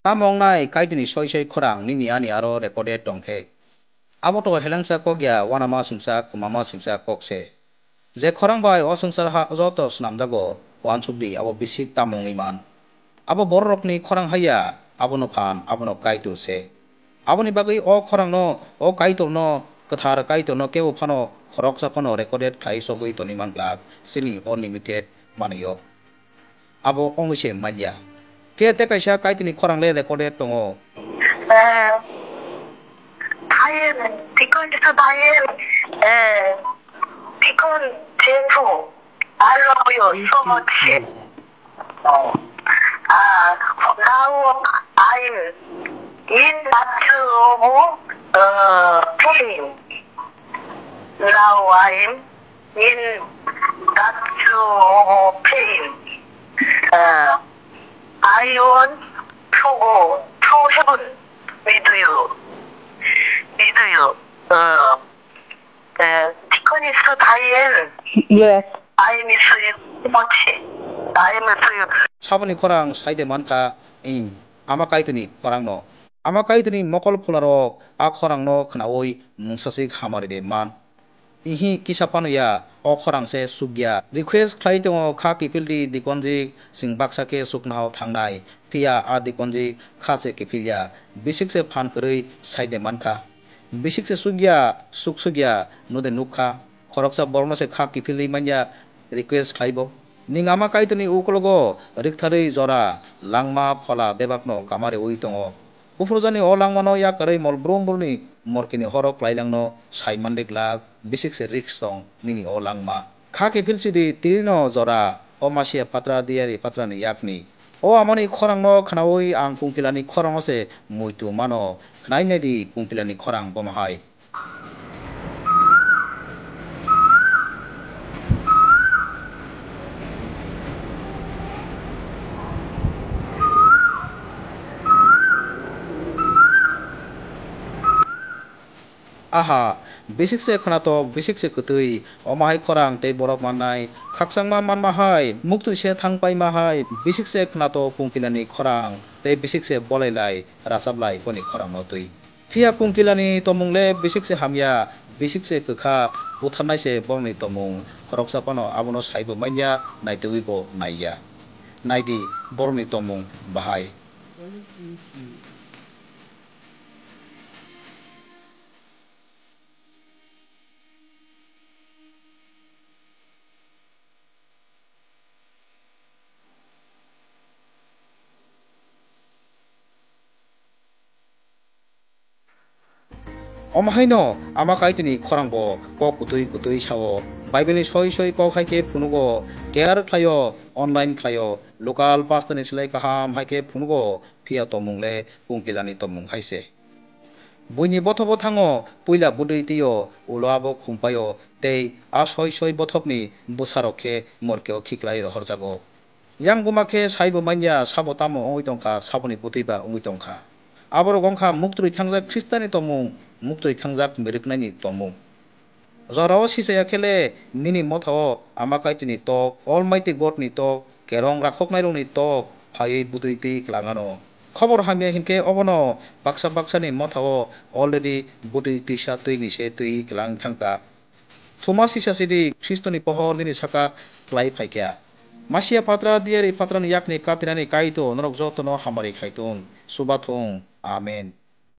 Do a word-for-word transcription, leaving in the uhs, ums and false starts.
Tamo wngnai Kaitorni soi soi khorang nini ani aro recorded tong khe? Abo to helengsa kok ya, uanama singsa, kwmama singsa kok se. Je khorang bai o swngchar ha joto snamjago, uansuk di abo bisik tamo wngwi man. Abo bororokni khorang hai ya, abono phan, abono Kaitor se. Aboni bagwi o khorangno, o Kaitorno, kwthar Kaitorno kebo phano khoroksa phano recorded khlai sogwi toni man glak, chini unlimited manwi-o. Abo wngwi se man ya. Phiya tei kaisa Kaitorni khorang le recorded tongo. Eh, Thailand, Tikon Jisoo Thailand, eh, Tikon Jesu, I love you so much. Ah, now I'm in that, uh, pain. Now I'm in that, uh, pain. Uh, I want to go to heaven with you. With you. Uh, uh, Tikon Jisoo Thailand. Yes. I miss you much. I miss you. Saboni khorang sai de man kha, ing, Ama Kaitorni khorangno. Ama Kaitorni mokol phularok a khorangno khnaui mungsasik hamari de man. Ihi kisa phano ya, o khorang se suk ya. Request khlai tongo, kha kiphil di dikonjik, chwng baksa khe suknao thangnai. Phiya a dikonjik kha se kiphil ya. Bisik se phan kwrwi sai de man kha. Bisik se suk ya, suk suk ya, no de nuk kha. Khoroksa borokno se kha kiphilwi man ya, request khlai bo. Ning Ama Kaitorni ukologo riktharwi jora langma phola bebakno kama reui tongo. Buphurjani o langmano yakarwi mol brum brumni morkini horo klailangno sai manlik lak, bisik se risk tong nini o langma. Kha kiphil sidi tirino jora, o Masia patra diyari patrani yakni. O amoni khorangno khnaui ang Kungkilani khorango se muitu mano. Khnai naidi Kungkilani khorang bomo hai. Aha, bisik se khwnatok, bisik se kwtwi, omo hai khorang tei borok mannai, khakchangma manma hai, muktwi se thang paima hai, bisik se khwnatok Kungkilani khorang, tei bisik se bolai lai, rachap lai boni khorangno twi. Phiya Kungkilani tongmung le bisik se hamya, bisik se kwkha, butharnai se borokni tongmung, khoroksa phano abono saibo manya, naitugwi bo naiya. Naidi, borokni tongmung bahai. Omo haino Ama Kaitorni khorangbo kok kwtwi kwtwi sao. Bible ni soi soi kok hai khe phunugo, care khlaio, online khlaio, local pastor ni slai kaham hai khe phunugo, phiya tongmung le Kungkilani tongmung hai se. Buini bothobo thango, puila bwtwi twi-o, ulo abo khum pai-o, tei a soi soi bothopni bwsarok khe morkeo khiklai rohorjago. Yang buma khe saibo manya, sabo tamo wngwi tongkha, saboni bwtwi ba wngwi tongkha. Aborok wngkha muktwi thangjak Khristani tongmung, muktwi thangjak mwrwknaini tongmung. Jorao sichaya khe le nini motha-o Ama Kaitorni tok, Almighty God ni tok, kerong rakhoknairokni tok phaiwi bwtwi twi kwlangano. Khobor hamya hinkhe obono baksa baksani motha-o already bwtwi twisa twini se twi kwlang thangkha. Thuma sisa sidi Khristoni pohor nini saka kwlai phaikha. Masia patra diyari patrani yakni katinani Kaitor norok jotono hamari khaitun. Subathung. Amen.